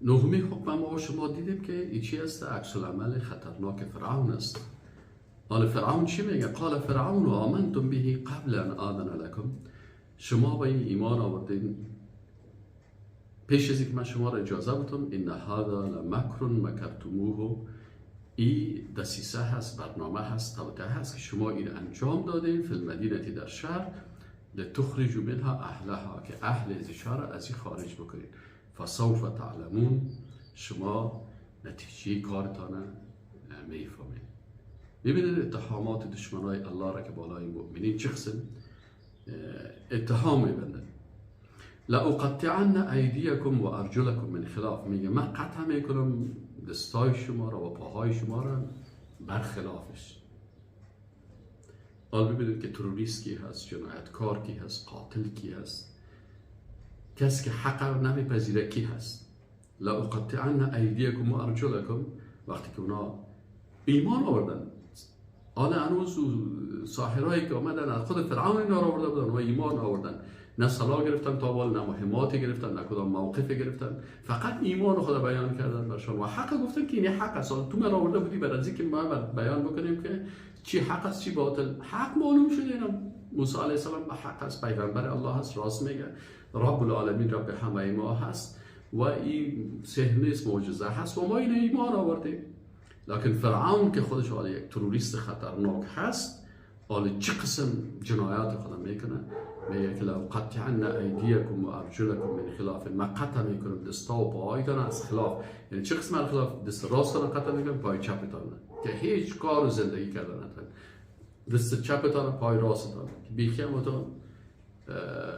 نهمی حکم ما و شما دیدیم که ای چی است؟ عکس العمل خطرناک فرعون است. حالا فرعون چی میگه؟ قال فرعون آمنتم به قبل ان آذن لکم. شما به این ایمان آوردین پیش از اینکه من شما را اجازه بدم. ان هذا لمکر مکرتموه، ای دسیسه هست، برنامه هست، توطئه هست که شما این انجام دادین. فی المدینه، در شهر، لتخرجوا منها اهلها، که اهل از شهر از این خارج بکنید. فسوف تعلمون، شما نتیجه کارتان میفهمید. ببینید اتهامات دشمنای الله را که بالای مؤمنین چه قسم اتهام میبندن. لأقطعن ایدیکم و ارجلکم من خلاف، میگه من قطع میکنم دستای شما را و پاهای شما را برخلافش. حال ببینید که تروریست کی هست، جنایتکار کی هست، قاتل کی هست، کسی که حق نمیپذیره کی هست. لأقطعن ایدیکم و ارجلکم، وقتی که اونا ایمان آوردن، حالا هنوز ساحرایی که آمدن از خود فرعون اینا را آورده بودن و ایمان آوردن، نه سلاح گرفتن تا حال، نه مهمات گرفتن، نه کدام موقف گرفتن، فقط ایمان خود بیان کردن برشان و حق گفتن که این حق است. تو من آورده بودی برای اینکه ما بیان بکنیم که چی حق است چی باطل. حق معلوم شده، اینا موسی علیه السلام به حق است، پیغمبر الله است، راست میگه، رب العالمین رب همه ما هست و این سحر نیست، معجزه هست و ما این ایمان آوردیم. لکن فرعون که خودش حالا یک تروریست خطرناک هست، حالا چه قسم جنایات خودم میکنه؟ میگه که لأقطعن ایدیکم و ارجلکم من خلاف، من قطع میکنم دستا و پاهایتان از خلاف. یعنی چه قسم از خلاف؟ دست راستتان قطع میکنم، پای چپتان، که هیچ کار و زندگی کردن نتونید، دست چپتان پای راستتان که بیخی هم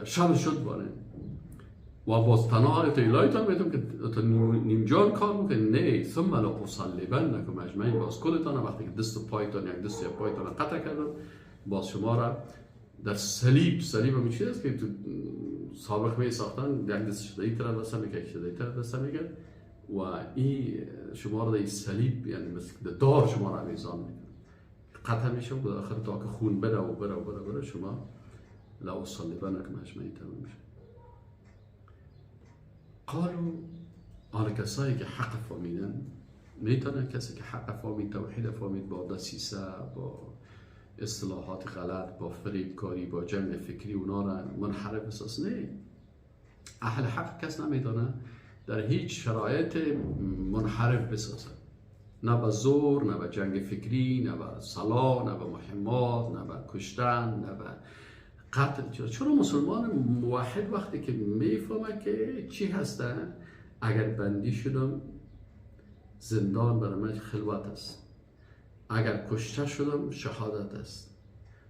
شب شد باره و باز تنها ایلایتان میتونم که نیم جان کار میکنه. نه، ثم لأصلبنکم اجمعین، باز کلتان وقتی که دست و پایتان، یک دست و یک پایتان قطع کردم، باز شما را در صلیب، صلیب هم چیز است که تو سابق می ساختن، یک دست شده ای طرف دست میگه، یک شده ای طرف دست میگه و این شما را در صلیب، یعنی مثل دار شما را آویزان میکنه، قطع میشه و آخر تا که خون بره و بره و بره بره شما لأصلبنکم اجمعین تمام میشه. قالوا، حالا کسایی که حق فهمیدن، میتونه کسی که حق فهمید، توحید فهمید، با دسیسه، با اصطلاحات غلط، با فریبکاری، با جنگ فکری اونا را منحرف اساس نه. اهل حق کس نمیتونه در هیچ شرایط منحرف بسازه، نه به زور، نه به جنگ فکری، نه به سلاح، نه به مهمات، نه به کشتن، نه به قتل. چرا مسلمان موحد وقتی که میفهمه که چی هستن، اگر بندی شدم زندان برای من خلوت است، اگر کشته شدم شهادت است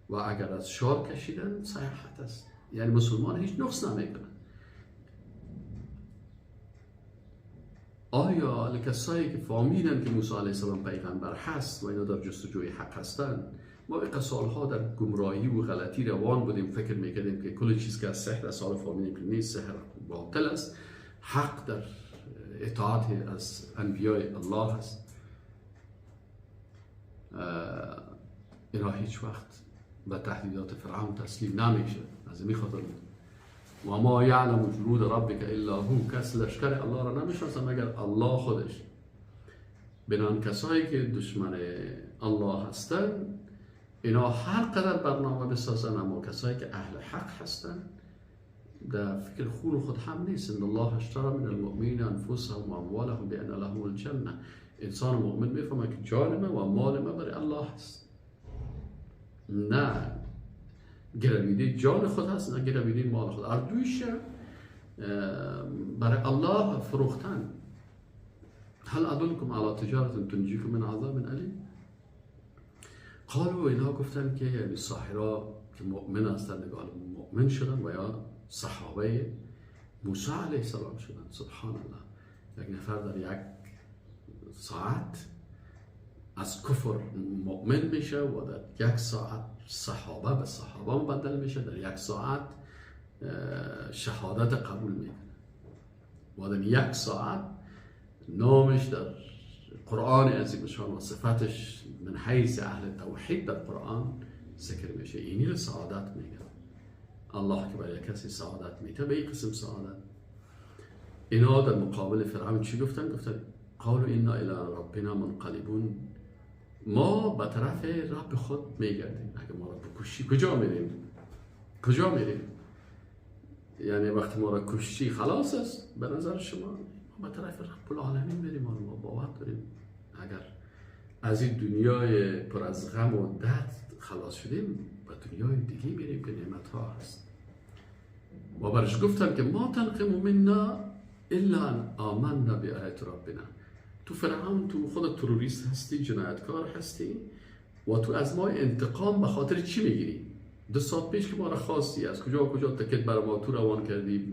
و اگر از شار کشیدم صحت است. یعنی مسلمان هیچ نقص نمیکنه. آیا کسایی که فهمیدن که موسی علیه السلام پیغمبر هست و اینا در جستجوی حق هستند، ما به سالها در گمراهی و غلطی روان بودیم، فکر میکردیم که کل چیز که از سحر سال فهمیدیم که نیست، سحر باطل است، حق در اطاعت از انبیای الله است. اینا هیچ وقت به تهدیدات فرعون تسلیم نمیشه. از این خاطر و ما یعلم جنود ربک الا هو، کس لشکر الله را نمیشناسه مگر الله خودش. بنان کسایی که دشمن الله هستند اینا هر قدر برنامه بسازن، اما کسایی که اهل حق هستند در فکر خون خود هم نیست. ان الله اشترى من المؤمنین انفسهم و اموالهم بان لهم الجنه. انسان مؤمن میفهمه که جان ما و مال ما برای الله هست، نه گرویده جان خود هست نه گرویده مال خود، هر دویش برای الله فروختن. هل ادلکم علی تجارت تنجیکم من عذاب الیم. قالوا، اینها گفتن که یعنی ساحرا که مؤمن هستند، نگاه مؤمن شدن و یا صحابه موسی علیه السلام شدن. سبحان الله، یک نفر در یک ساعت از کفر مؤمن میشه و در یک ساعت صحابه به صحابه مبدل میشه، در یک ساعت شهادت قبول میکنه و در یک ساعت نامش در قرآن عظیم شان و صفتش من حیث اهل توحید در قرآن ذکر میشه. اینی رو سعادت میگن. الله که برای کسی سعادت میده به این قسم سعادت. اینا در مقابل فرعون چی گفتن؟ گفتن قالوا انا الی ربنا منقلبون، ما به طرف رب خود میگردیم. اگه ما را بکشی کجا میریم؟ کجا میریم؟ یعنی وقتی ما را کشتی خلاص است به نظر شما؟ ما به طرف رب العالمین میریم، ما باور داریم اگر از این دنیای پر از غم و درد خلاص شدیم به دنیای دیگه میریم که نعمت ها هست. و برش گفتم که ما تنقم منا الا ان آمنا بآیات ربنا. تو فرعون تو خود تروریست هستی، جنایتکار هستی و تو از ما انتقام به خاطر چی میگیری؟ 2 ساعت پیش که ما را خواستی از کجا کجا تکت بر ما تو روان کردی،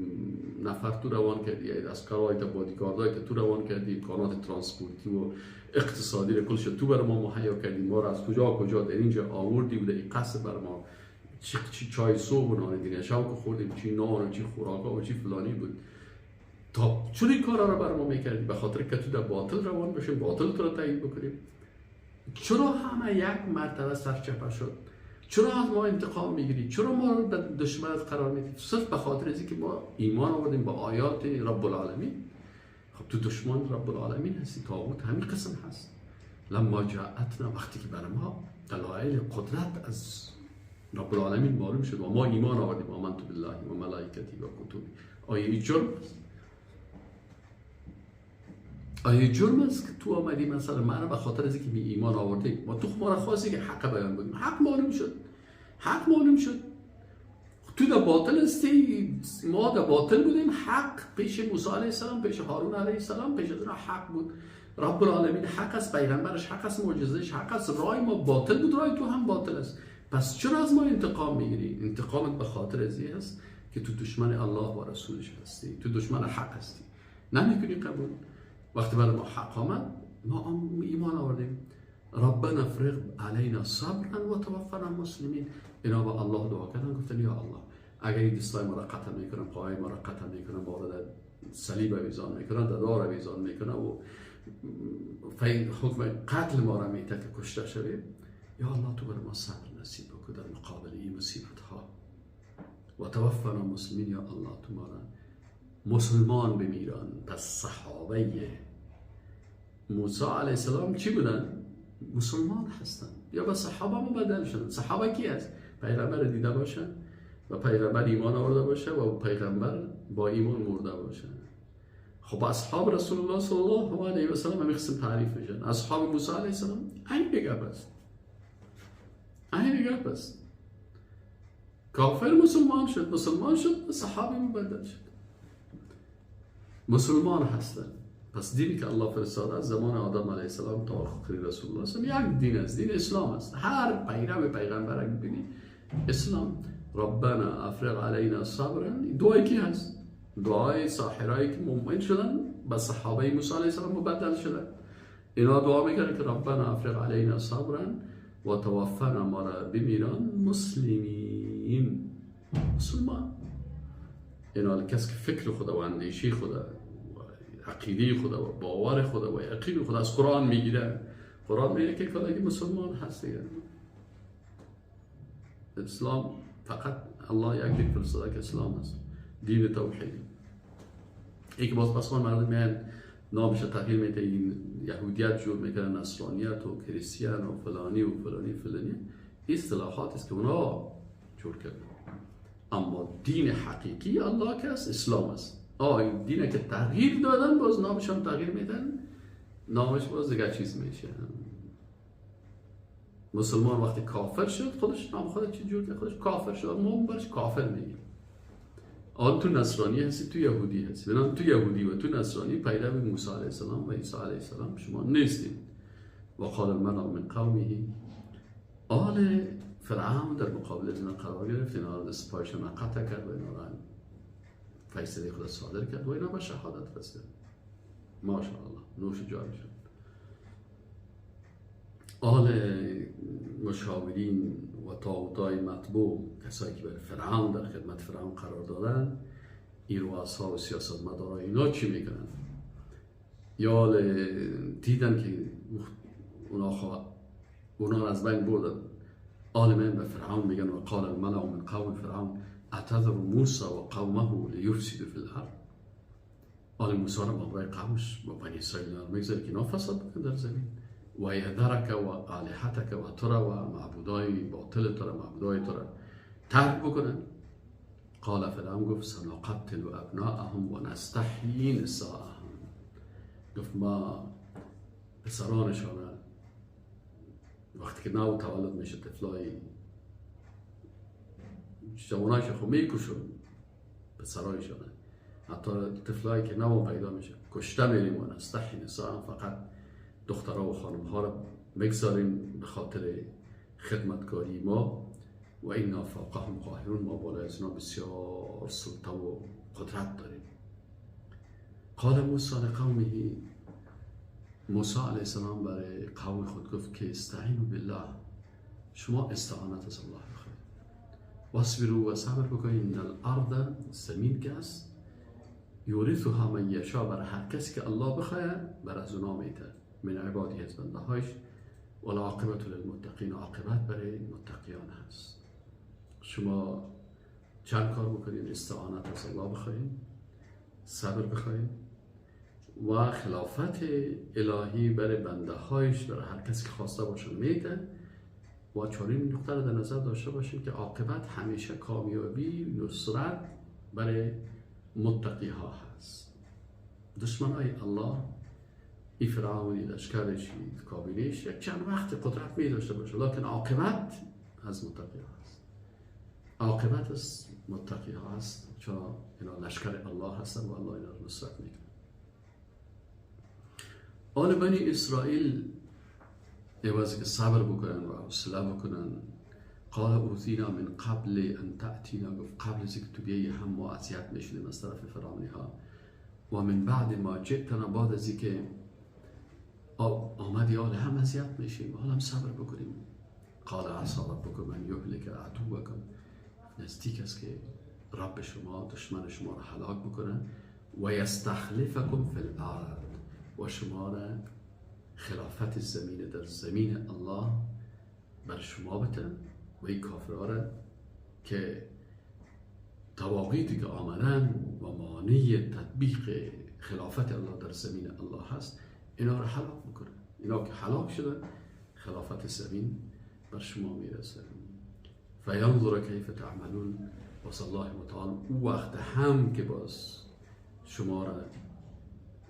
نفر تو روان کردی، از کارهای تا بادیگاردای تو روان کردی، امکانات ترانسپورتی و اقتصادی رو کلش تو بر ما مهیا کردی، ما را از کجا کجا در اینجا آوردی و در این قصر بر ما چی چای صبح و نان دینه شب که خوردیم، چی نان و چی خوراکا و چی فلانی بود. تا چون این کارا رو بر ما میکردی؟ به خاطر که تو در باطل روان بشیم، باطل تو رو تایید بکنیم. چرا همه یک مرتبه سرچپه شد؟ چرا از ما انتقام میگیری؟ چرا ما رو به دشمنت قرار میدی؟ صرف به خاطر از اینکه ما ایمان آوردیم به آیات رب العالمین. خب تو دشمن رب العالمین هستی، طاغوت همین قسم هست. لما جاءتنا، وقتی که بر ما دلایل قدرت از رب العالمین معلوم شد و ما ایمان آوردیم، آمنت بالله و ملائکتی و کتبی، آیا این جرم است؟ آیا جرم است که تو آمدی مثلا من به خاطر از اینکه می ایمان آوردیم، ما تو ما را خواستی که حق بیان بکنیم، حق معلوم شد، حق معلوم شد، تو در باطل هستی، ما در باطل بودیم، حق پیش موسی علیه السلام، پیش هارون علیه السلام، پیش از حق بود. رب العالمین حق است، پیغمبرش حق است، معجزه‌اش حق است، رای ما باطل بود، رای تو هم باطل است. پس چرا از ما انتقام میگیری؟ انتقامت به خاطر از این است که تو دشمن الله و رسولش هستی، تو دشمن حق هستی، نمیکنی قبول. وقتی برای ما حق آمد ما ایمان آوردیم. ربنا افرغ علینا صبرا و توفنا مسلمین. اینا با الله دعا کردن، گفتن یا الله اگر این دستای ما را قطع میکنن، پاهای ما را قطع میکنن، وارد صلیب آویزان میکنن، در دار آویزان میکنن و حکم قتل ما را میته که کشته شویم، یا الله تو بر ما صبر نصیب بکن در مقابل این مصیبت ها و توفنا مسلمین. یا الله تو ما را مسلمان بمیران. پس صحابه موسی علیه السلام چی بودن؟ مسلمان هستن یا به صحابه مبدل شدن. صحابه کی هست؟ پیغمبر دیده باشن و پیغمبر ایمان آورده باشه و پیغمبر با ایمان مرده باشه. خب اصحاب رسول الله صلی الله علیه و سلم همین قسم تعریف میشن. اصحاب موسی علیه السلام این گپ است، این گپ است. کافر مسلمان شد، مسلمان شد، صحابه مبدل شد، مسلمان هستن. پس دینی که الله فرستاده از زمان آدم علیه السلام تا آخر رسول الله صلی الله علیه و یک دین است، دین اسلام است. هر پیرو پیغمبر ببینی اسلام. ربنا افرغ علینا صبرا، دعای کی هست؟ دعای ساحرایی که مؤمن شدن به صحابه موسی علیه السلام مبدل شدن. اینا دعا میکردن که ربنا افرغ علینا صبرا و توفنا، ما را بمیران مسلمین، مسلمان. اینا کسی که فکر خدا و اندیشه خدا و عقیده خدا و باور خدا و یقین خدا از قرآن میگیره. قرآن میگه که کاری مسلمان هست دیگه. اسلام فقط الله یک دین فرستاده که اسلام است، دین توحیدی. یکی باز پسان مردم میان نامش تغییر میده، این یهودیت جور میکنن، نصرانیت و کریستیان و فلانی و فلانی فلانی، اصطلاحات است که اونا جور کردن. اما دین حقیقی الله که است اسلام است. این دینه که تغییر دادن باز نامش هم تغییر میدن، نامش باز دیگه چیز میشه. مسلمان وقتی کافر شد خودش نام خودش چی جور کرد؟ خودش کافر شد، ما برش کافر میگیم. آن تو نصرانی هستی، تو یهودی هستی. بنابراین تو یهودی و تو نصرانی پیرو موسی علیه السلام و عیسی علیه السلام شما نیستید. و قال الملأ من قومه، آل فرعون در مقابل اینا قرار گرفت، اینا را دست پایشان قطع کرد و اینا را فیصله خود صادر کرد و اینا به شهادت رسیدند. ماشاءالله نوش جان شد. آل مشاورین و طاغوتای مطبوع، کسایی که بر فرعون در خدمت فرعون قرار دادن، این رؤسا و سیاستمدارا اینا چی میکنن؟ یا دیدن که اونا از بین بردن. آل من به فرعون میگن و قال الملأ من قوم فرعون اتذر موسی و قومه لیفسدوا فی الارض. آل موسی را با قومش با بنی اسرائیل میگذاره که اینا فساد بکن در زمین، و یذرک و آلهتک و تو را و معبودای باطل تو را، معبودای تو را ترک بکنن. قال فرعون گفت سنقتل ابناءهم و نستحیی نساءهم. گفت ما پسرانشان وقتی که نو تولد میشه طفلای جوانایش خب میکشن پسرایشان، حتی طفلایی که نو پیدا میشه کشته میریم و نستحیی نساءهم، فقط دخترها و خانم ها را میگذاریم به خاطر خدمتکاری ما. و اینا فوقهم قاهرون، ما بالای از اینا بسیار سلطه و قدرت داریم. قال موسی لقومه، موسی علیه السلام برای قوم خود گفت که استعینوا بالله، شما استعانت از الله بخواید، واصبروا و صبر بکنید، ان الارض زمین که است یورثها من یشاء، برای هر کسی که الله بخواید بر از اونا میته، من عباده از بنده هایش، والعاقبة للمتقین، عاقبت برای متقیان هست. شما چند کار بکنید؟ استعانت از الله بخواید، صبر بخواید و خلافت الهی برای بنده هایش، برای هر کسی که خواسته باشه میده. و چهارمین نقطه رو در نظر داشته باشیم که عاقبت همیشه کامیابی، نصرت برای متقی ها هست. دشمنای الله، ای فرعونی، لشکرش، کابینش، یک چند وقت قدرت می داشته باشه، لکن عاقبت از متقی ها هست. عاقبت از متقی ها هست، چون اینا لشکر الله هستن و الله اینا رو نصرت میکنه. آل بنی اسرائیل عوض که صبر بکنن و حوصله بکنن، قال اوذینا من قبل ان تأتینا، گفت قبل از اینکه تو بیایی هم ما اذیت میشدیم از طرف فرعونی ها، و من بعد ما جئتنا، بعد از اینکه آمدی آل هم اذیت میشیم، حالا هم صبر بکنیم. قال عسی ربکم ان یهلک عدوکم، نزدیک است که رب شما دشمن شما را هلاک بکنه، و یستخلفکم فی الارض، و شما را خلافت زمین در زمین الله بر شما بده، و این کافرها را که طواغیتی که آمدن و مانع تطبیق خلافت الله در زمین الله هست، اینا را هلاک بکنه. اینا که هلاک شدن خلافت زمین بر شما میرسه. فینظر کیف تعملون، باز الله متعال او وقت هم که باز شما را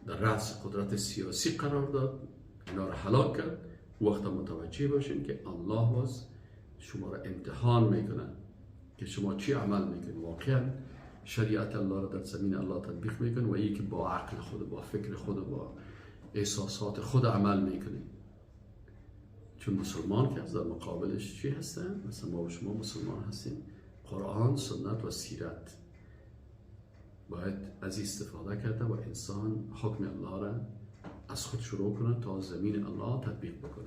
در رأس قدرت سیاسی قرار داد، اینا را هلاک کرد، او وقت متوجه باشین که الله باز شما را امتحان میکنه که شما چی عمل میکنید، واقعا شریعت الله را در زمین الله تطبیق میکنید و یکی با عقل خود، با فکر خود، با احساسات خود عمل میکنید. چون مسلمان که از در مقابلش چی هستن؟ مثلا ما و شما مسلمان هستیم، قرآن، سنت و سیرت باید از استفاده کرده و انسان حکم الله را از خود شروع کنه تا زمین الله تطبیق بکنه.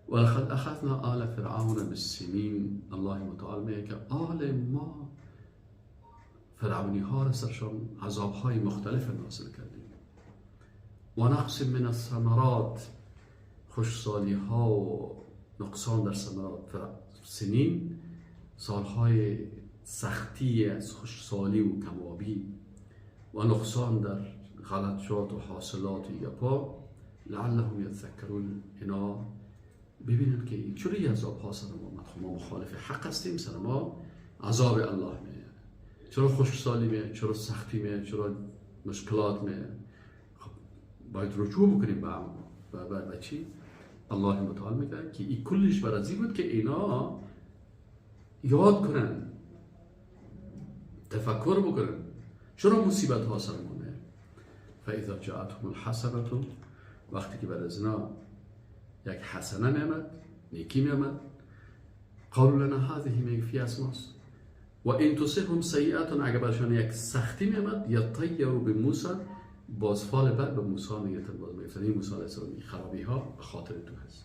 ولقد اخذنا آل فرعون بالسنین، الله متعال میگه که آل ما فرعونی ها را سرشان عذاب های مختلف نازل کردیم، و نقص من الثمرات، خوشسالی ها و نقصان در ثمرات، سنین سالهای سختی از خوشسالی و کمابی و نقصان در غلطشات و حاصلات و یپا، لعلهم یتذکرون، اینا ببینن که چرا این عذاب ها سر ما آمد؟ خب ما مخالف حق هستیم، سر ما عذاب الله میاد. چرا خشکسالی میاد؟ چرا سختی میاد؟ چرا مشکلات میاد؟ خب باید رجوع بکنیم به چی؟ الله متعال میگه که این کلش برازی بود که اینا یاد کنن، تفکر بکنن چرا مصیبت ها سر ما میاد. فاذا جاءتهم الحسنة، وقتی که بر از اینا یک حسنه میامد، نیکی میامد، قالوا لنا هذه میگفی از ماست، و ان تصبهم سیئة، اگه برشان یک سختی میامد، یطیروا بموسی، باز فال بد به موسی میگفتن، باز میگفتن این موسی علیه السلام خرابی ها به خاطر تو هست.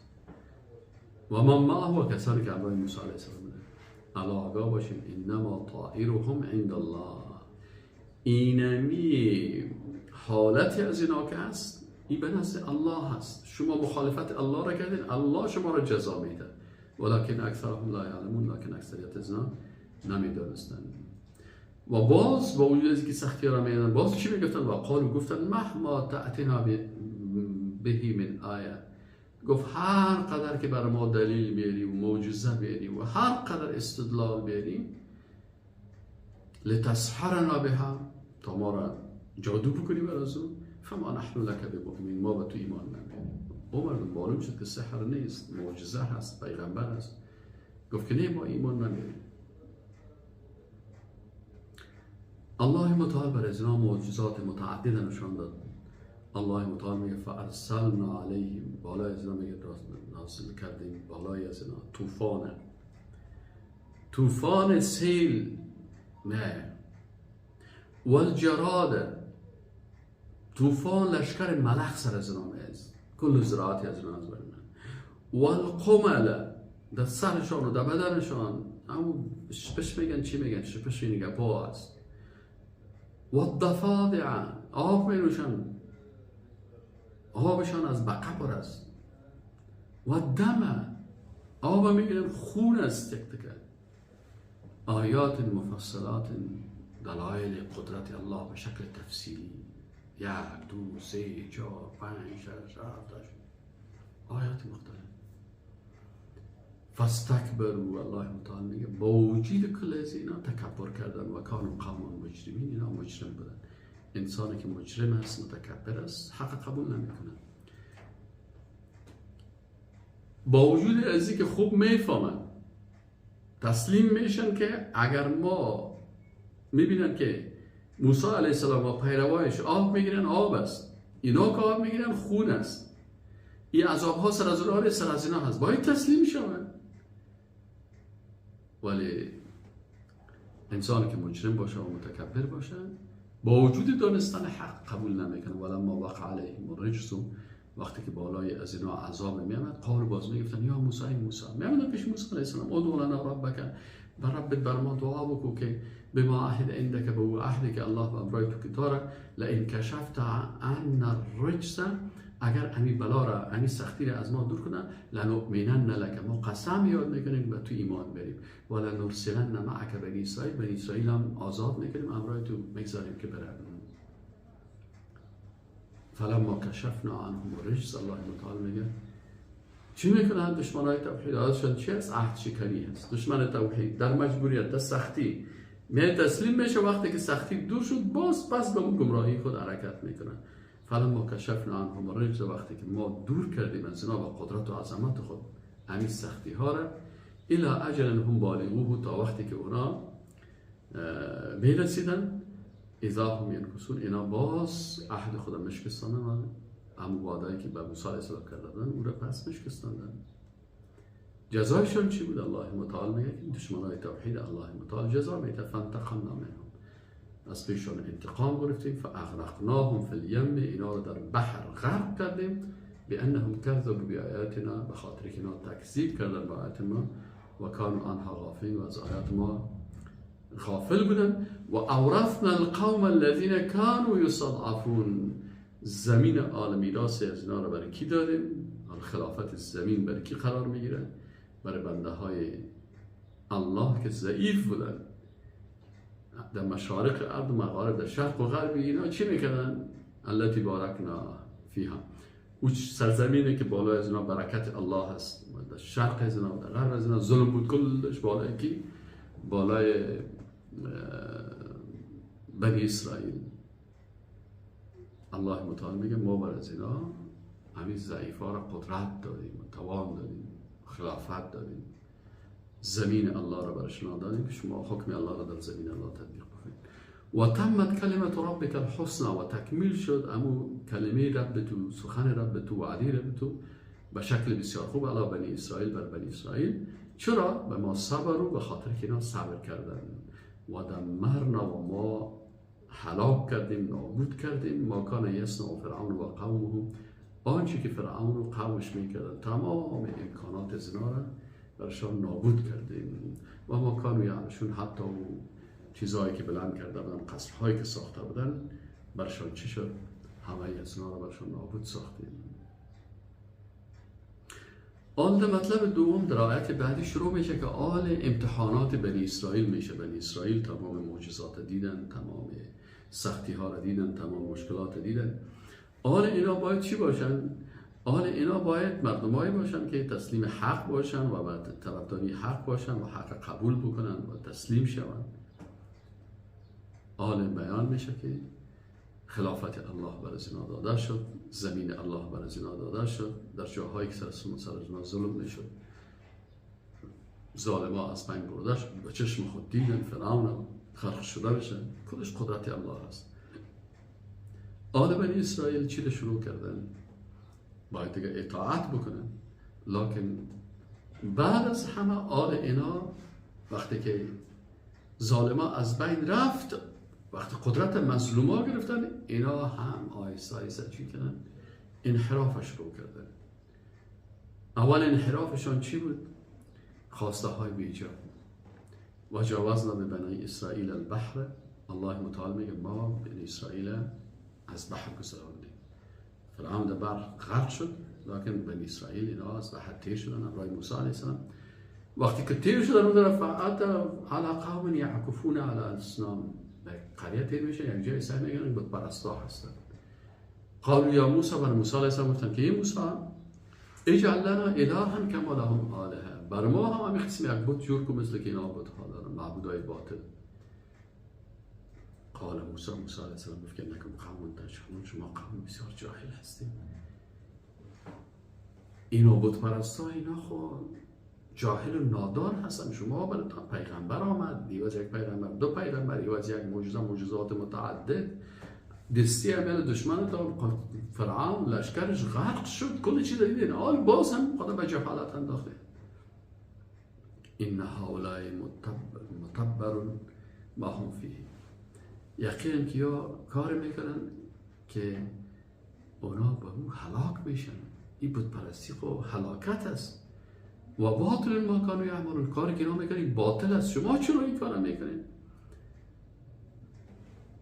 و ما معه، و کسانی که همراه موسی علیه السلام بودن، الا آگاه باشیم انما طائرهم عند الله، اینمی حالتی از اینا که هست این به نزد الله هست، شما مخالفت الله را کردین، الله شما را جزا میده، ولکن اکثرهم لا یعلمون، لکن اکثریت از اینا نمیدانستند. و باز با وجود از که سختی را میدن باز چی میگفتن؟ و قالو گفتن مهما تأتینا بهی من آیه. گفت هر قدر که بر ما دلیل بیاری و معجزه بیاری و هر قدر استدلال بیاری، لتسحرنا بها، تا ما را جادو بکنی بر از او، فما نحن لک بمؤمنین، ما به تو ایمان نمیاریم. او مردم معلوم شد که سحر نیست، معجزه هست، پیغمبر هست. گفت که نه، ما ایمان نمیاریم. الله متعال بر از اینا معجزات متعدد نشان داد. الله متعال میگه فارسلنا علیهم، بالای از اینا میگه نازل کردیم بالای از اینا طوفان، طوفان سیل، نه، والجراد، طوفان لشکر ملخ سر از اینا میاد، کل زراعتی از اینا از بین، والقمل، در سرشان و در بدنشان همون شپش میگن، چی میگن، شپش این گپا هست، والضفادع، آب می نوشن، آبشان از بقه پر است، و دم، آب میگیرن خون است، تک تک. آیات مفصلات، دلایل قدرت الله به شکل تفصیلی، 1 2 3 4 5 6 7 8 آیات مختلف. فاستکبروا، الله متعال میگه با وجود کل از اینا تکبر کردن، و کانوا قوما مجرمین، اینا مجرم بودن. انسانی که مجرم است، متکبر است، حق قبول نمیکنه. با وجود از اینکه خوب میفهمن، تسلیم میشن که اگر ما میبینن که موسی علیه السلام و پیروایش آب میگیرن آب است، اینا که آب میگیرن خون است، این عذاب ها سر از اونها سر از اینا هست، باید تسلیم شون. ولی انسانی که مجرم باشه و متکبر باشه، با وجود دانستن حق قبول نمیکنه. ولما وقع علیهم الرجس، وقتی که بالای از اینا عذاب میامد، قالوا باز میگفتن یا موسی، ای موسی، میامدن پیش موسی علیه السلام، ادع لنا ربک، بر ربت بر ما دعا بکو که بما عهد عندک، به او عهدی که الله به امرای تو که داره، لئن کشفت عنا الرجس، اگر امی بلا را، امی سختی را از ما دور کنه، لنؤمنن لک، ما قسم یاد میکنیم به تو ایمان بریم، ولنرسلن معک بنی اسرائیل، بنی اسرائیل هم آزاد میکنیم، امرای تو میگذاریم که برن. فلما کشفنا عنهم الرجس، الله متعال میگه چی میکنن دشمنای توحید؟ عادتشان چی هست؟ عهد شکنی هست. دشمن توحید در مجبوریت، در سختی می تسلیم میشه، وقتی که سختی دور شد باز پس به اون گمراهی خود حرکت میکنن. فلما کشفنا عنهم الرجس، وقتی که ما دور کردیم از اینا با قدرت و عظمت خود همین سختی ها را، الی اجل هم بالغوه، تا وقتی که اونا میرسیدن، اذا هم ینکثون، اینا باز عهد خود مشکستاندن و همون وعده‌ای که به موسی علیه السلام کرده بودن او را پس مشکستاندن. جزایشان چی بود؟ الله متعال میگه که دشمنای توحید الله متعال جزا میده. فانتقمنا منهم، از پیشان انتقام گرفتیم. فاغرقناهم فی الیم، اینا رو در بحر غرق کردیم. بانهم کذبوا بآیاتنا، به خاطر که اینا تکذیب کردن با آیات ما، و کانوا عنها غافلین، و از آیات ما غافل بودن. و اورثنا القوم الذین كانوا یستضعفون، زمین آل میراث از اینا رو برای کی دادیم؟ خلافت زمین برای کی قرار میگیره؟ برای بنده های الله که ضعیف بودن در مشارق ارض و مغارب، در شرق و غرب. اینا چی میکردن؟ التی بارکنا فیها، او سرزمینی که بالای از اینا برکت الله هست، در شرق از اینا و در غرب از اینا ظلم بود، کلش بالای کی؟ بالای بنی اسرائیل. الله متعال میگه ما بر از اینا همین ضعیفا را قدرت دادیم، توان دادیم، خلافت دادیم، زمین الله را برشان دادیم که شما حکم الله را در زمین الله تطبیق بکنید. و تمت کلمت ربک الحسنی، و تکمیل شد امو کلمه رب تو، سخن رب تو، وعده رب تو به شکل بسیار خوب علی بنی اسرائیل، بر بنی اسرائیل. چرا؟ به ما صبروا، به خاطر که اینا صبر کردن. و دمرنا، و ما هلاک کردیم، نابود کردیم. ما کان یصنع فرعون و قومه، آنچه که فرعون و قومش میکردن، تمام امکانات زنا را برشان نابود کردیم. و ما کانوا یعرشون، حتی و چیزهایی که بلند کرده بودن، قصرهایی که ساخته بودن، برشان چی شد؟ همه از اینا را برشان نابود ساختیم. آل مطلب دوم در آیت بعدی شروع میشه که آل امتحانات بنی اسرائیل میشه. بنی اسرائیل تمام معجزات دیدن، تمام سختی ها را دیدن، تمام مشکلات دیدن. آل اینا باید چی باشن؟ آل اینا باید مردمایی باشن که تسلیم حق باشن و بعد طرفداری حق باشن و حق قبول بکنن و تسلیم شون. آل بیان میشه که خلافت الله بر از اینا داده شد، زمین الله بر از اینا داده شد، در جاهایی که سر از اینا ظلم میشد ظالما از بین برده شد، به چشم خود دیدن فرعون خلق شده بشن، کلش قدرت الله است. آل بنی اسرائیل چی رو شروع کردن؟ باید دیگه اطاعت بکنن. لکن بعد از همه آل اینا وقتی که ظالما از بین رفت، وقتی قدرت مظلوما گرفتن، اینا هم آیسته آیسته چی کردن؟ انحرافش رو کردن. اول انحرافشان چی بود؟ خواسته های بیجا. و جاوزنا به بنی اسرائیل البحر. الله متعال میگه ما بنی اسرائیل از بحر گذراندیم. فرعون در بحر غرق شد، لکن بنی اسرائیل اینا از بحر تیر شدن همراه موسی علیه السلام. وقتی که تیر شدن اون طرف علی قوم یعکفون علی اصنام، به قریه تیر میشه، یک جای سعی میگن بت پرستا هستن. قالوا یا موسی، بر موسی علیه السلام گفتن که ای موسی اجعل لنا الها کما لهم آلهه، بر ما هم همین قسم یک بت جور کن مثل که اینا بت ها دارن، معبودای باطل. قال موسی، موسی علیه السلام گفت که انکم قوم تجهلون، شما قوم بسیار جاهل هستید. اینا بت پرستا اینا خب جاهل و نادان هستن، شما براتون پیغمبر آمد، دیواز یک پیغمبر، دو پیغمبر، دیواز یک معجزه، معجزات متعدد، دستی عمل دشمن تا فرعون لشکرش غرق شد، کل چیز دیدین، آل باز هم خدا به جهالت انداخته. ان هؤلاء متبر ما هم فیه، یقینا که یا کار میکنن که اونا به او هلاک میشن. این بت پرستی خب هلاکت است. و باطل ما کانوا یعملون، کاری که اینا میکنین باطل است، شما چرا این کارا میکنین؟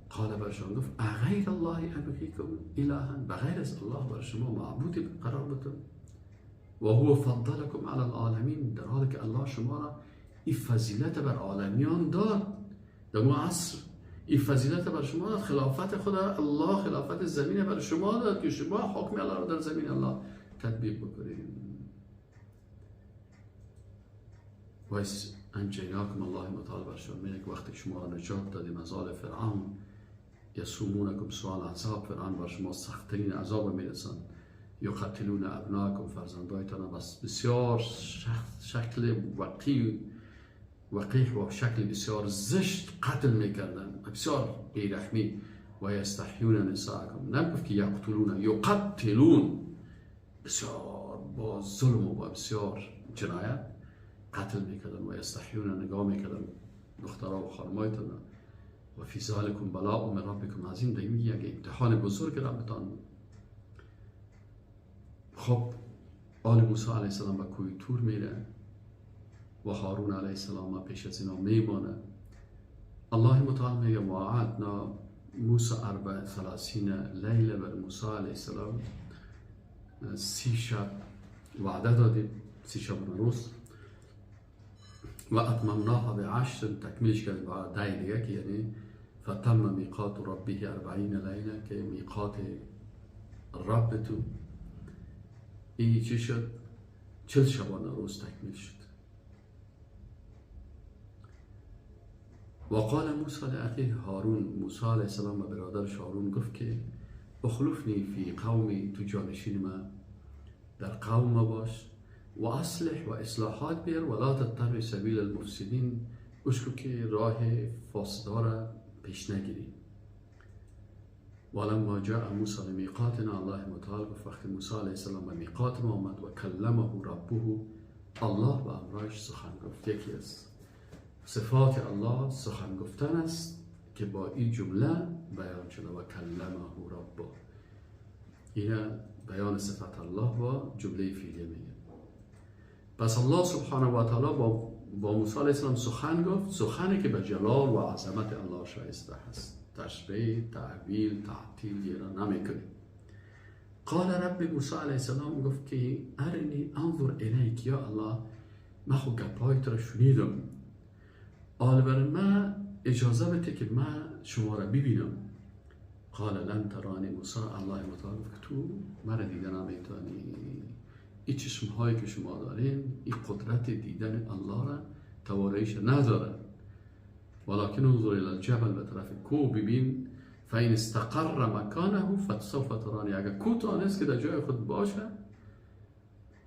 قال برشان گفت اغیر الله ابغیکم الها، بغیر از الله بر شما معبودی قرار بدم. و هو فضلکم علی العالمین، در حالی که الله شما را این فضیلت بر عالمیان داد در اون عصر، این فضیلت بر شما داد، خلافت خدا الله، خلافت زمین بر شما داد که شما حکم الله را در زمین الله تطبیق بکنید. وایس انجیناکم الله متعال بر شما میگه که وقتی شما را نجات دادیم از آل فرعون، یسومونکم سوء العذاب، فرعون بر شما سختترین عذاب میرسند، یقتلون ابناکم، فرزندایتان بس بسیار شکل وقیح و شکل بسیار زشت قتل میکردن، بسیار بیرحمی. و یستحیون نساءکم، نگفت که یقتلون، یقتلون، بسیار با ظلم و با بسیار جنایت قتل میکردن. و یستحیون، نگاه میکردن دخترها و خانمایتان. و فی ذلکم بلاء من ربکم عظیم، در این یک امتحان بزرگ ربتان بود. خب آل موسی علیه السلام به کوه تور میره و هارون علیه السلام پیش از اینا میمانه. الله متعال میگه وعدنا موسی 34 لیله، بر موسی علیه السلام 30 شب وعده دادیم، 30 شب و روز، و اتممناها بعشر، تکمیلش کردیم با 10 دیگه، که یعنی فتم میقات ربه 40 لیله، که میقات رب تو این چی شد؟ 40 شبانه روز تکمیل شد. و قال موسی لأخیه هارون، موسی علیه السلام و برادرش هارون گفت که اخلفنی فی قومی، تو جانشین ما در قوم ما باش، و اصلح و اصلاحات بیار، و لا تتبع سبیل المفسدین، اشکو که راه فاسدا را پیش نگیری. ولما جاء موسی لمیقاتنا، الله متعال گفت وقتی موسی علیه السلام به میقات ما آمد، و کلمه ربه، الله به امرش سخن گفت. یکی از صفات الله سخن گفتن است که با این جمله بیان شده، و کلمه ربه. این بیان صفت الله با جمله فعلیه میگه. پس الله سبحانه و تعالی با موسی علیه السلام سخن گفت، سخنی که به جلال و عظمت الله شایسته است. تشبیه، تعویل، تعطیل را نمیکنیم. قال رب موسی علیه السلام گفت که ارنی انظر الیک یا الله، من خو گپای تو را شنیدم، آل بر من اجازه بده که من شما را ببینم. قال لن ترانی موسی، الله متعال گفت که تو مرا دیده نمیتونی. این چشم هایی که شما دارین این قدرت دیدن الله را تواناییش نداره. ولكن انظر الى الجبل، به طرف کو ببین، فإن استقر مکانه فسوف ترانی. اگر کو تانست که در جای خود باشه،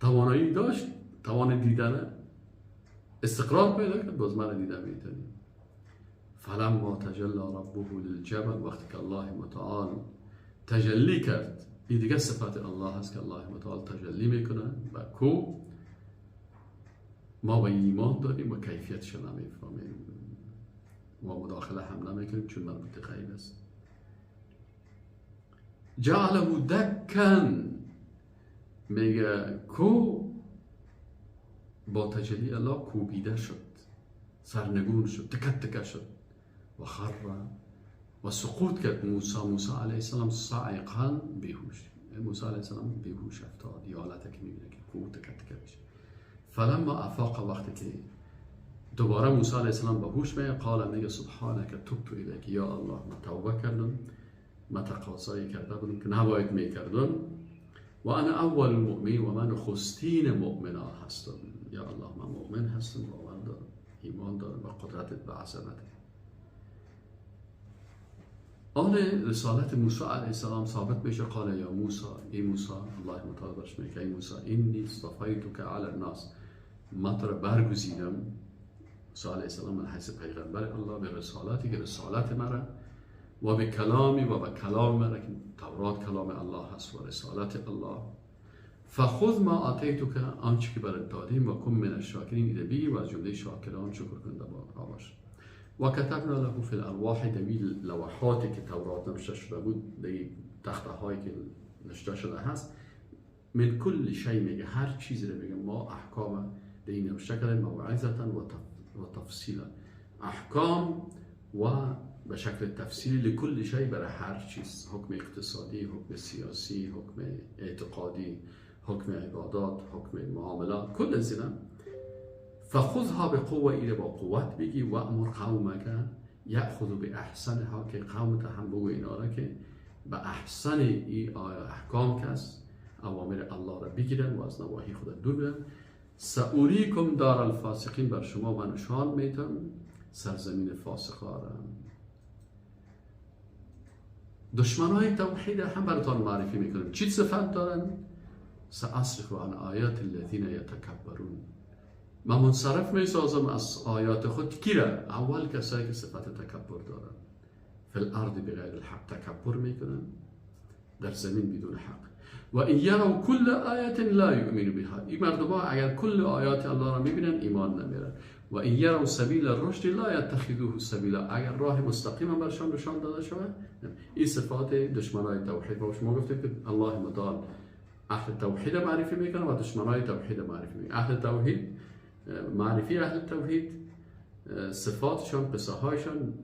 توانایی داشت، توان دیدن استقرار پیدا کرد، باز مرا دیده میتونی. فلما تجلی ربه للجبل، وقتی که الله متعال تجلی کرد، این دیگه صفت الله هست که الله متعال تجلی میکنه و کو ما به ایمان داریم و کیفیتش نمیفهمیم و مداخله هم نمیکنیم چون مربوط غیب است. جعله دکن، میگه کو با تجلی الله کوبیده شد، سرنگون شد، تکت تکه شد و خر و سقوط کرد. موسی علیه السلام صاعقا بیهوش، موسی علیه السلام بیهوش افتاد، یه حالتی که میبینه که کو تکت تکه میشه. فلما افاق، وقتی که دوباره موسی علیه السلام به هوش میاد، قال میگه سبحانک تبت الیک، یا الله من توبه کردم، من تقاضایی کرده بودم که نباید میکردم، و انا اول المؤمنین، و من نخستین مؤمنا هستم. یا الله من مؤمن هستم، باور دارم، ایمان دارم و قدرتت و عظمتت. آن رسالت موسی علیه السلام ثابت میشه. قال یا موسی، ای موسی، الله متعال برش میگه ای موسی انی اصطفیتک علی الناس، من تو را برگزیدم. موسی علیه السلام من حیث پیغمبر الله به رسالتی که رسالت مرا و به کلامی و به کلام مرا که تورات کلام الله هست و رسالت الله. فخذ ما آتیتک، آنچه که برات دادیم، و کن من الشاکرین، ایده بگی و از جمله شاکران شکر کننده باش. و کتبنا له فی الالواح، دوی لوحاتی که تورات نوشته شده بود، دی تخته هایی که نوشته شده هست، من کل شی، میگه هر چیزی رو میگه ما احکام دی نوشته کردیم، موعظه و تفصیلا، احکام و به شکل تفصیلی لکل شی، برای هر چیز، حکم اقتصادی، حکم سیاسی، حکم اعتقادی، حکم عبادات، حکم معاملات، کل از اینا. فخذها بقوه، ایره با قوت بگی، و امر قومک یأخذ باحسنها، که قومت هم بگو اینا را که به احسن ای احکام کس اوامر الله را بگیرن و از نواهی خود دور برن. سأریکم دار الفاسقین، بر شما من نشان میتم سرزمین فاسقا را. دشمنای توحید هم براتان معرفی میکنم. چی صفت دارن؟ سأصرف عن آیات الذین یتکبرون، من منصرف میسازم از آیات خود. کی را؟ اول کسایی که صفت تکبر دارن، فی الارض بغیر الحق، تکبر میکنن در زمین بدون حق. و این یروا کل آیت لا یؤمنوا بها، این مردم ها اگر کل آیات الله را میبینن ایمان نمیرن. و این یروا سبیل الرشد لا یتخذوه سبیلا، اگر راه مستقیم هم برشان نشان داده شود. این صفات دشمنای توحید. و شما گفتیم که الله متعال اهل توحید معرفی میکنه و دشمنای توحید معرفی میکنه. اهل توحید معرفی اهل توحید، صفاتشان، قصه هایشان،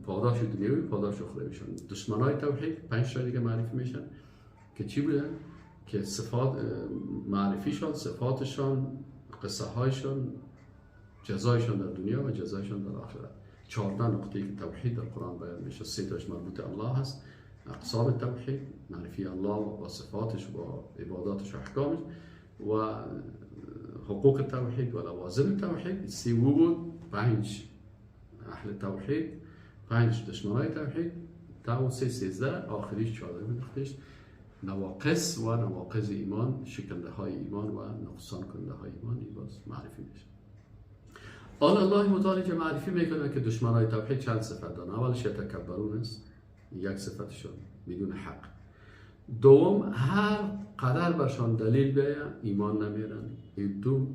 پاداش دنیوی، پاداش اخرویشان. دشمنای توحید 5 تا دیگه معرفی میشن که چی بودن؟ که صفات معرفیشان، صفاتشان، قصه هایشان، جزایشان در دنیا و جزایشان در آخرت. 14 نقطه که توحید در قرآن بیان میشه، 3 تاش مربوط الله هست، اقسام توحید، معرفی الله و صفاتش و عباداتش و احکامش و حقوق توحید و لوازم توحید. 3 بود، 5 اهل توحید، 5 دشمنای توحید، تا 3 13، آخریش 14 نقطهش نواقص و نواقض ایمان، شکنده های ایمان و نقصان کننده های ایمان، این باز معرفی میشه. آن الله متعالی که معرفی میکنه که دشمنای توحید چند صفت دارن. اولش یتکبرون است، یک صفتشون بدون حق. دوم، هر قدر برشان دلیل بیه ایمان نمیرن. دو،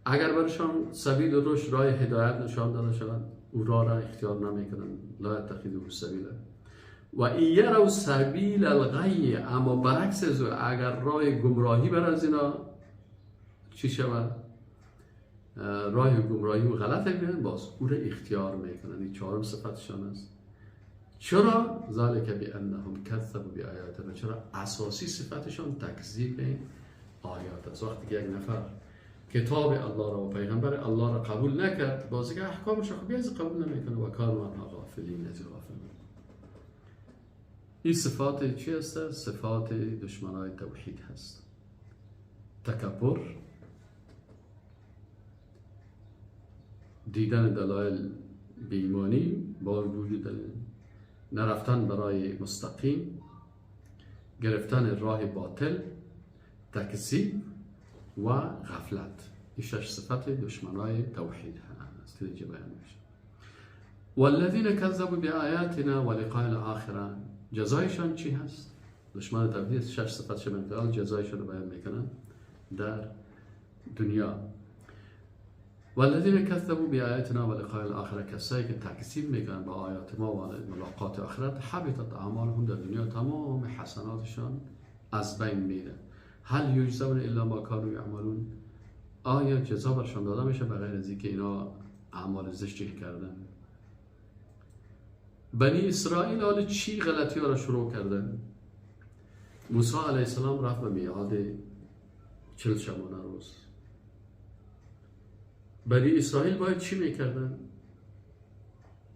اگر برشان سبیل رشد، راه هدایت نشان داده شود، او راه را اختیار نمیکنن، لا یتخذوه سبیلا. و این یروا سبیل الغی، اما برعکس از اگر راه گمراهی بر از اینا چی شود، راه گمراهی و غلط ببینن، باز او را اختیار میکنن. این چهارم صفتشان است. چرا؟ ذالک بانهم کذبوا بآیاتنا. چرا؟ اساسی صفتشان تکذیب آیات است. وقتی که یک نفر کتاب الله را و پیغمبر الله را قبول نکرد، بازیگه احکامش را خب قبول نمیکنه و کانوا عنها غافلین، از غافل. این صفات چی هست؟ صفات دشمنای توحید هست. تکبر، دیدن دلایل بی‌ایمانی با وجود دلیل، نرفتن برای مستقیم، گرفتن راه باطل، تکذیب و غفلت. این شش صفت دشمنای توحید هست که اینجا بیان میشه. والذین کذبوا بآیاتنا ولقاء الاخره، جزایشان چی هست؟ دشمن توحید شش صفت شما جزایشان رو بیان میکنن در دنیا. والذین کذبوا بآیاتنا ولقاء الاخره، کسایی که تکذیب میکنن با آیات ما و ملاقات آخرت، حبطت اعمالهم، در دنیا تمام حسناتشان از بین میره. هل یجزون الا ما کانوا یعملون، آیا جزا برشان داده میشه بغیر از اینکه اینا اعمال زشتی کردن؟ بنی اسرائیل حالا چی غلطی ها را شروع کردن؟ موسی علیه السلام رفت به میعاد 40 شبانه روز. بنی اسرائیل باید چی میکردن؟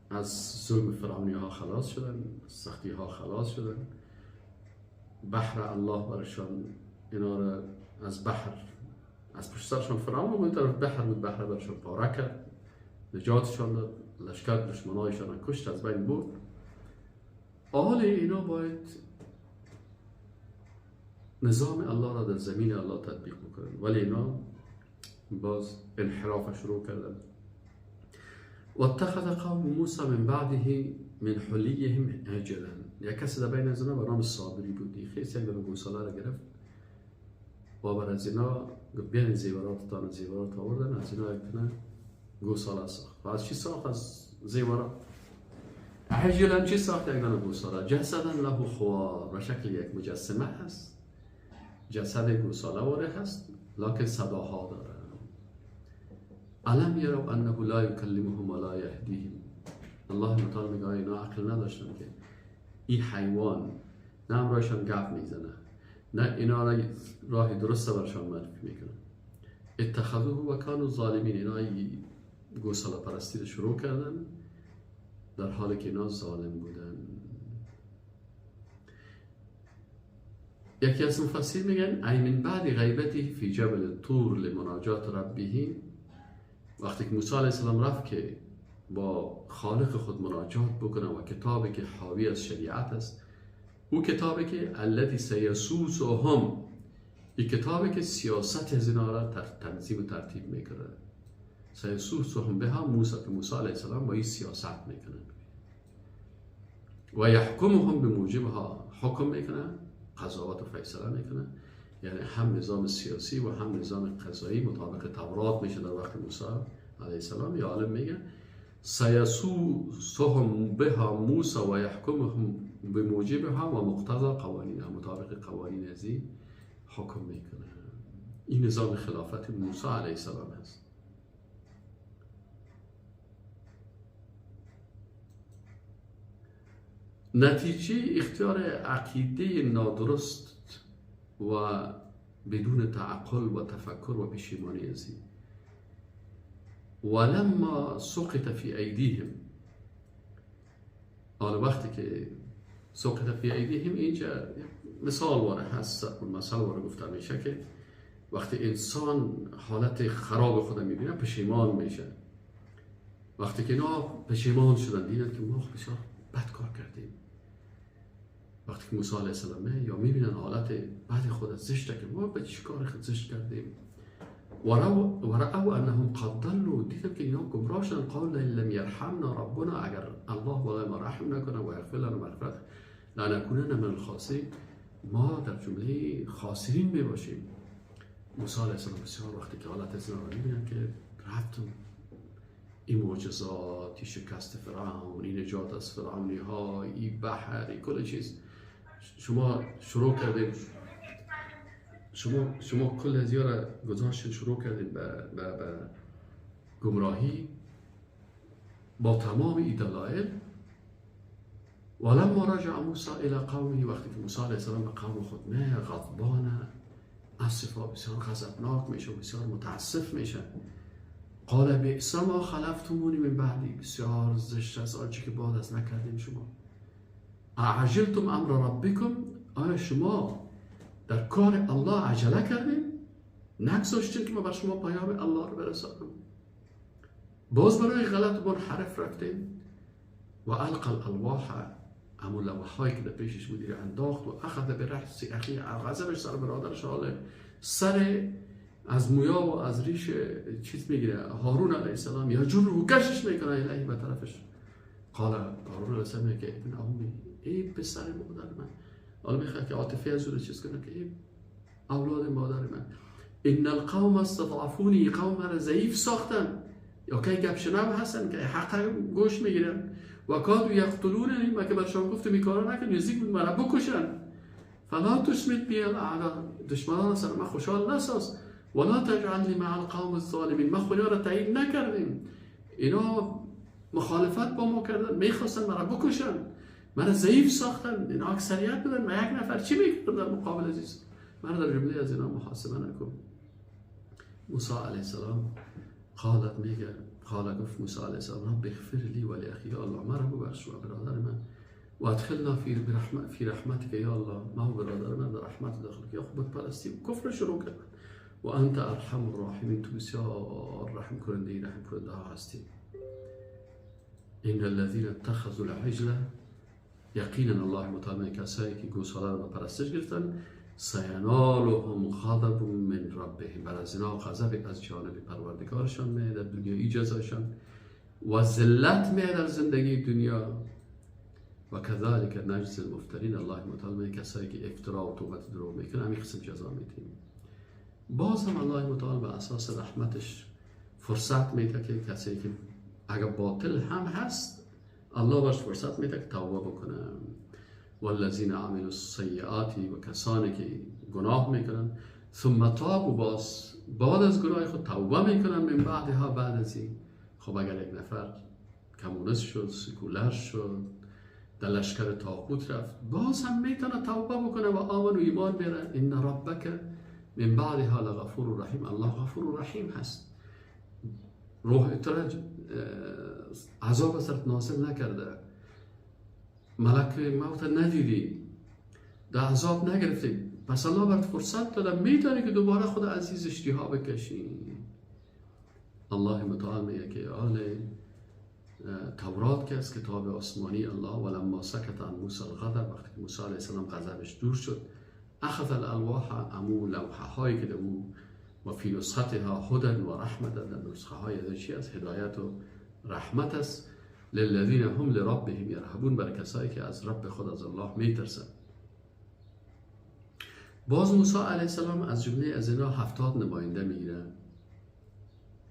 از ظلم فرعونی ها خلاص شدن، از سختی ها خلاص شدن، بحر الله برشان اینا را از بحر، از پشت سرشان فرعون بود، طرف بحر بود، بحر برشان پاره کرد، نجاتشان داد، لشکر دشمنایشان کشت، از بین برد. حال اینا باید نظام الله را در زمین الله تطبیق بکنن، ولی اینا باز انحراف شروع کردن. و اتخذ قوم موسی من بعده من حلیهم عجلا. یک کسی در بین از اینا به نام صابری بود، خیلی یک دونه گوساله را گرفت و بر از اینا گفت بیاین زیوراتتان، زیورات آوردن، از اینا یک دونه گوساله ساخت. و از چی ساخت؟ از زیورات. عجلا چی ساخت؟ یک دونه گوساله. جسدا له خوار، به شکل یک مجسمه هست، جسد گوساله واره هست، لکن صداها داره. الم یروا انه لا یکلمهم ولا یهدیهم. الله متعال میگه اینا عقل نداشتن که این حیوان نه همراهشان گپ میزنه، نه اینا را راه درست برشان معرفی میکنه. اتخذوه و کانوا ظالمین. اینا گوساله پرستی رو شروع کردن در حالی که اینا ظالم بودن. یکی از مفسرین میگن ای من بعد غیبته فی جبل طور لمناجات ربه. وقتی که موسی علیه السلام رفت که با خالق خود مناجات بکنه و کتابی که حاوی از شریعت است، او کتابی که الذی سیسوسهم، این کتابی که سیاست از اینا را تنظیم و ترتیب میکنه. سیسوسهم بها موسی، که موسی علیه السلام با این سیاست میکنه. و یحکمهم بموجبها، حکم میکنه، قضاوت و فیصله میکنه. یعنی هم نظام سیاسی و هم نظام قضایی مطابق تورات میشه در وقت موسی علیه السلام. یا عالم میگه سیسوسهم بها موسی و یحکمهم بموجبها و مقتضا قوانینها، مطابق قوانین ازی حکم میکنه. این نظام خلافت موسی علیه السلام هست. نتیجه اختیار عقیده نادرست و بدون تعقل و تفکر و پشیمانی ازی. ولما سقط فی ایدیهم، حالا وقتی که سقط فی ایدیهم، اینجا مثال واره هست، مثال واره گفته میشه که وقتی انسان حالت خراب خود میبینه پشیمان میشه. وقتی که اینا پشیمان شدن، دیدن که ما بسیار بد کار کردیم. وقتی که موسی علیه السلام یا میبینن حالت بد خود زشته که ما به چی کار خود زشت کردیم، ورأوا انهم قد ضلوا، دیدن که اینا گمراه شدن. قالوا لم یرحمنا ربنا، اگر الله بالای ما رحم نکنه و یغفر لنا مغفرت لنکونن من الخاسرین، ما در جمله خاسرین میباشیم. موسی علیه السلام بسیار وقتی که حالت از اینا رو میبینن که رفتم این معجزات، این شکست فرعون، این نجات از فرعونی ها، این بحر، این کل چیز، شما شروع کردید، شما کل از را گذاشتین، شروع کردید به گمراهی با تمام این دلایل. ولما رجع موسی الی قومه، وقتی که موسی علیه السلام به قوم خود نه غضبان اسفا، بسیار غضبناک میشه و بسیار متاسف میشه. قال بئس ما خلفتمونی من بعدی، بسیار زشت است آنچه که بعد از نکردیم شما. اعجلتم امر ربکم، آیا شما در کار الله عجله کردیم؟ نگذاشتین که ما بر شما پیام الله رو برسانم، باز برای غلط و منحرف رفتیم. و القى الالواح، همون لوحهایی که در پیشش بود انداخت. و اخذ برأس اخیه، غضبش سر برادرش، حاله سر از مویا و از ریش چیز میگیره هارون علیه السلام، یا جور رو کشش میکنه الیه به طرفش. قال هارون علیه السلام که ابن امی، ای پسر مادر من، حالا میخواد که عاطفه از او چیز کنه که ای اولاد مادر من، ان القوم استضعفونی، قوم را ضعیف ساختن، یا که گپ شنو هستن که حق گوش میگیرن، و کادوا یقتلوننی، ما که بر شما گفتم این کارا نکن، نزدیک بود مرا بکشن. فلا تشمت بی الاعداء، دشمنان سر من خوشحال نساز. ولا تجعلنی مع القوم الظالمین، ما خدا را تایید نکردیم، اینا مخالفت با ما کردن، میخواستن مرا بکشن، مرا ضعیف ساختن، اینا اکثریت بودن، من یک نفر چی میکردم در مقابل عزیز، مرا در جمله از اینا محاسبه نکن. موسی علیه السلام قالت میگه، قال گفت موسی علیه السلام رب اغفر لی و لاخی، یا الله مرا ببخش و برادر من، و ادخلنا فی رحمتک، یا الله ما و برادر من در رحمت داخل یا خود پرستی کفر شروع کردن. و انت ارحم الراحمین، تو بسیار رحم کننده رحم کننده ها هستی. ان الذين اتخذوا العجل، یقینا الله متعال کسایی که گوساله رو به پرستش گرفتن، سینالهم غضب من ربهم، بر از اینا غضب از جانب پروردگارشان میاد در دنیای جزاشان، و ذلت میاد در زندگی دنیا. و کذالک نجزی المفترین، الله متعال کسایی که افترا و تهمت دروغ میکنن همین قسم جزا میدیم. باز هم الله متعال به اساس رحمتش فرصت میده که کسایی که اگر باطل هم هست الله باش فرصت میده که توبه بکنه. والذین عملوا السیئات، و کسانی که گناه میکنن، ثم تابوا، باز بعد از گناه خود توبه میکنن، من بعدها، بعد از این. خب اگر یک نفر کمونیست شد، سکولر شد، در لشکر طاغوت رفت، باز هم میتونه توبه بکنه و آمن و ایمان بیاره. ان ربک من بعدها لغفور رحیم، الله غفور رحیم هست. روح تو عذاب سرت نازل نکرده، ملک موت ندیدی، در عذاب نگرفتی، پس الله برات فرصت داده، میتونی که دوباره خود عزیز اشتها بکشی. الله متعال میگه که آل تورات که از کتاب آسمانی الله، ولما سکت عن موسی الغضب، وقتی که موسی علیه السلام غضبش دور شد، اخذ الالواح، امو لوحه هایی که در او و فی نسختها هدى و رحمت، در نسخه های چی است؟ هدایت و رحمت است. للذین هم لربهم یرهبون، برای کسایی که از رب خود از الله میترسند. باز موسی علیه السلام از جمله از اینا 70 نماینده میگیره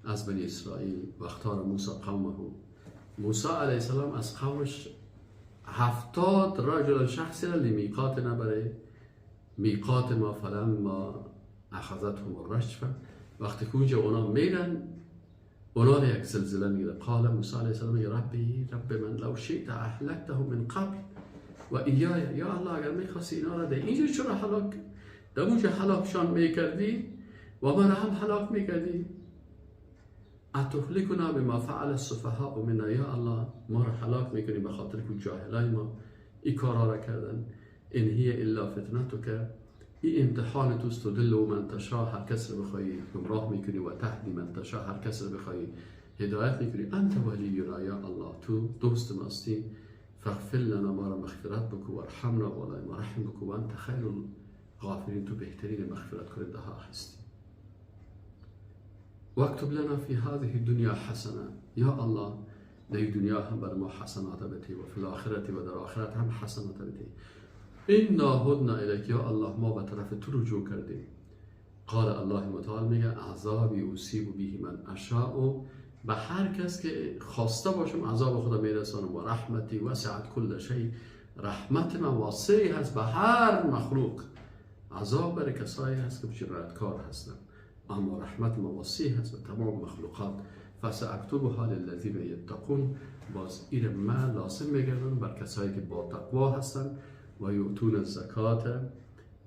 از بنی اسرائیل. و اختار موسی قومه، موسی علیه السلام از قومش 70 رجل شخصی را لمیقات، برای میقات ما، فلما اخذتهم الرجفه، وقتی که اونجا اونا میرن اونا یک زلزله میگیره. قال موسی علیه السلام میگه ربی، رب من، لو شئت اهلکتهم من قبل و ایای، یا الله اگر میخواستی اینا را در اینجا چرا هلاک، در اونجا هلاکشان میکردی و من هم هلاک میکردی. اتهلکنا بما فعل السفهاء منا، یا الله ما را هلاک میکنی به خاطر که جاهلای ما این کارا را کردن. ان هی الا فتنتک، این امتحان توست، تضل من تشاء، هر کس رو بخوای گمراه میکنی، و تهدی من تشاء، هر کس رو بخوای هدایت میکنی. انت ولینا، یا الله تو دوست ماستی، فاغفر لنا، ما را مغفرت بکو، و ارحمنا، بالای ما رحم بکو، و انت خیر الغافرین، تو بهترین مغفرت کننده ها هستی. واکتب لنا فی هذه الدنیا حسنه، یا الله در دنیا هم بر ما حسنات بده، و فی الاخرة، و در آخرت هم حسنات بده. انا هدنا الیک، یا الله ما به طرف تو رجوع کردیم. قال الله متعال میگه عذابی اصیب به من اشاء، به هر کس که خواسته باشم عذاب خدا میرسانم. و رحمتی وسعت کل شیء، رحمت من واسع هست به هر مخلوق. عذاب برای کسایی هست که جنایتکار هستند، اما رحمت من واسع هست به تمام مخلوقات. فسأکتبها للذین یتقون، باز این من لازم میگردم بر کسایی که با تقوا هستن و یؤتون الزکات،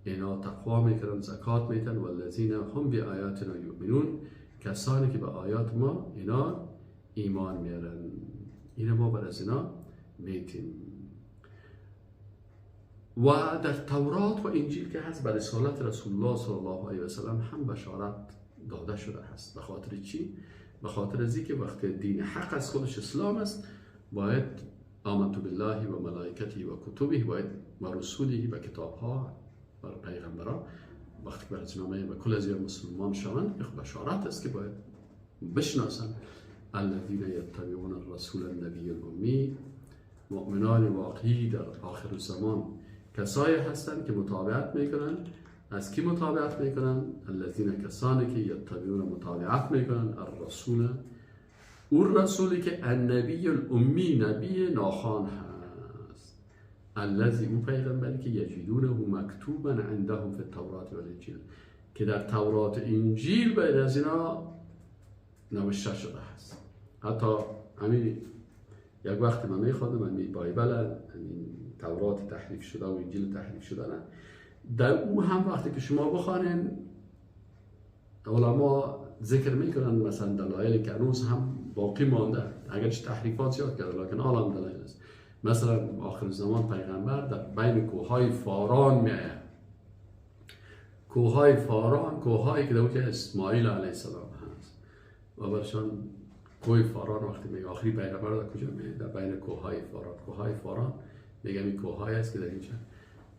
اینا تقوا میکنن، زکات میتن، و الذین هم بآیاتنا یؤمنون، کسانی که به آیات ما اینا ایمان میارن، اینا ما بر از اینا میتیم. و در تورات و انجیل که هست بر رسالت رسول الله صلی الله علیه و سلم هم بشارت داده شده هست. به خاطر چی؟ به خاطر از اینکه وقتی دین حق از خودش اسلام است، باید آمنت بالله و ملائکته و کتبه، باید و رسوله و کتابها و پیغمبران، وقتی که بر از و کل از مسلمان شوند، بشارت است که باید بشناسند. الذین یتبعون الرسول النبی الامی، مؤمنان واقعی در آخر زمان کسایی هستند که متابعت میکنن. از کی متابعت میکنن؟ الذین، کسانی که یتبعون متابعت میکنن الرسول، اون رسولی که النبی الامی، نبی ناخوان هست، الذی، اون پیغمبری که یجدونه مکتوبا عندهم فی التورات والانجیل، که در تورات انجیل باید از اینا نوشته شده هست. حتی همین یک وقت من میخوادم همین بایبل، همین تورات تحریف شده و انجیل تحریف شده، نه در او هم وقتی که شما بخوانین علما ذکر میکنن مثلا دلایل که هنوز هم باقی مانده، اگرچه تحریفات زیاد کرده لکن عالم دلایل است. مثلا آخر زمان پیغمبر در بین کوههای فاران میآید. کوههای فاران، کوههایی که در اونجا اسماعیل علیه السلام هست و برشان کوه فاران وقتی میگه آخری پیغمبر در کجا میاد؟ در بین کوههای فاران. کوههای فاران میگم این کوههایی است که در اینجا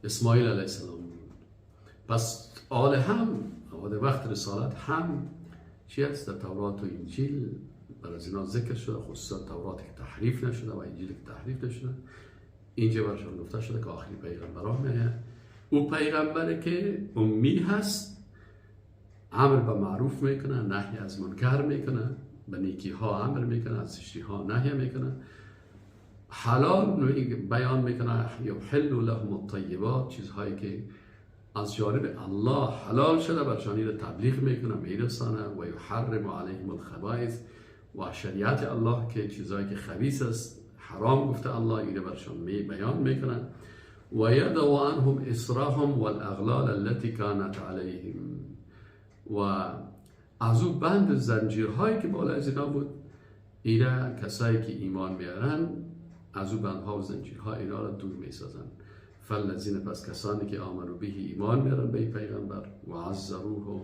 اسماعیل علیه السلام بود. پس آل هم وقت رسالت هم چی است؟ در تورات و انجیل بر از اینا ذکر شده، خصوصا تورات که تحریف نشده و انجیل که تحریف نشده. اینجا برشان گفته شده که آخری پیغمبران میاد. او پیغمبره که امی هست، امر به معروف میکنه، نهی از منکر میکنه، به نیکی ها امر میکنه، از زشتی ها نهی میکنه، حلال بیان میکنه، یحل لهم الطیبات، چیزهایی که از جانب الله حلال شده برشانی را تبلیغ میکنه، میرسانه، و یحرم علیهم الخبائث، و شریعت الله که چیزهایی که خبیث است حرام گفته الله ایره برشان بیان میکنه، و یضع عنهم اصرهم والاغلال التي كانت علیهم، و از او بند زنجیرهایی که بالا از اینا بود ایره کسایی که ایمان میارن از او بندها و زنجیرها اینا را دور میسازن. فالذین، پس کسانی که آمنوا به، ایمان میارن به پیغمبر، و عزروه،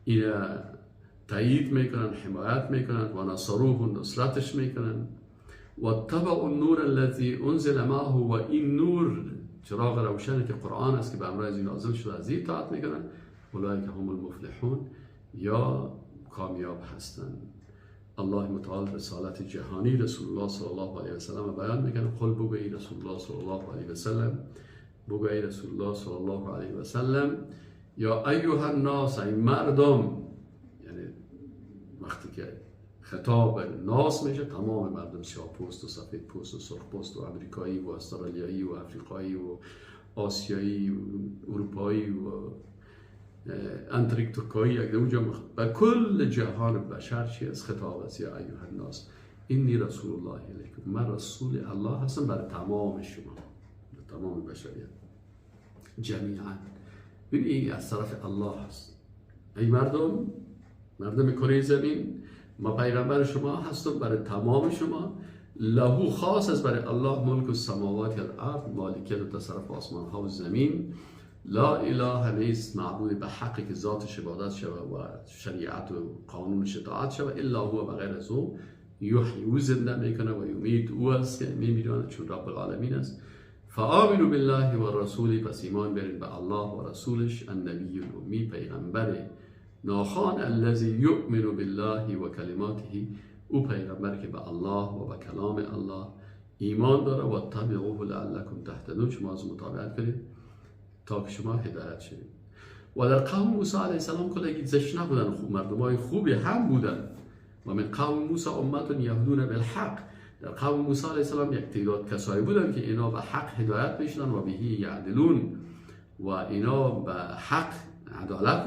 ایره تایید میکنن، حمایت میکنن، و نصروه، نصرتش میکنن، و اتبعوا النور الذي انزل معه، و این نور چراغ روشنی که قرآن است که به امر از این نازل شده از این اطاعت میکنن، اولئک هم المفلحون، یا کامیاب هستند. الله متعال رسالت جهانی رسول الله صلی الله علیه و سلم بیان میکنه. قل، بگو ای رسول الله صلی الله علیه و سلم، بگو ای رسول الله صلی الله علیه و سلم، یا ایها الناس، ای مردم. یعنی وقتی که خطاب ناس میشه تمام مردم، سیاه پوست و سفید پوست و سرخ پوست و امریکایی و استرالیایی و افریقایی و آسیایی و اروپایی و انتارکتیکایی، اگه اونجا و کل جهان بشر چی از خطاب است، یا ایها الناس انی رسول الله الیکم، من رسول الله هستم برای تمام شما، برای تمام بشریت جمیعا. ببین از طرف الله هست. ای مردم، مردم کره زمین، ما پیغمبر شما هستم برای تمام شما. لهو خاص است برای الله ملک السماوات والارض، مالکیت و تصرف آسمان ها و زمین. لا اله نیست معبود به حقی که ذاتش عبادت شود و شریعت و قانونش اطاعت شود، الا هو، بغیر از او. یحیی، او زنده میکنه، و یمیت، او است که میمیرانه چون رب العالمین است. فآمنوا بالله و رسوله، پس ایمان برین به الله و رسولش، النبی الامی، پیغمبر ناخوان، الذی یؤمن بالله و کلماته، او پیغمبر که به الله و به کلام الله ایمان داره، و اتبعوه لعلکم تهتدون، شما از متابعت کنید تا که شما هدایت شوید. و در قوم موسی علیه السلام کلگی زشت نبودن، خوب مردمای خوبی هم بودن. و من قوم موسی امت یهدون بالحق، در قوم موسی علیه السلام یک تعداد کسایی بودن که اینا به حق هدایت میشدن، و بهی یعدلون، و اینا به حق عدالت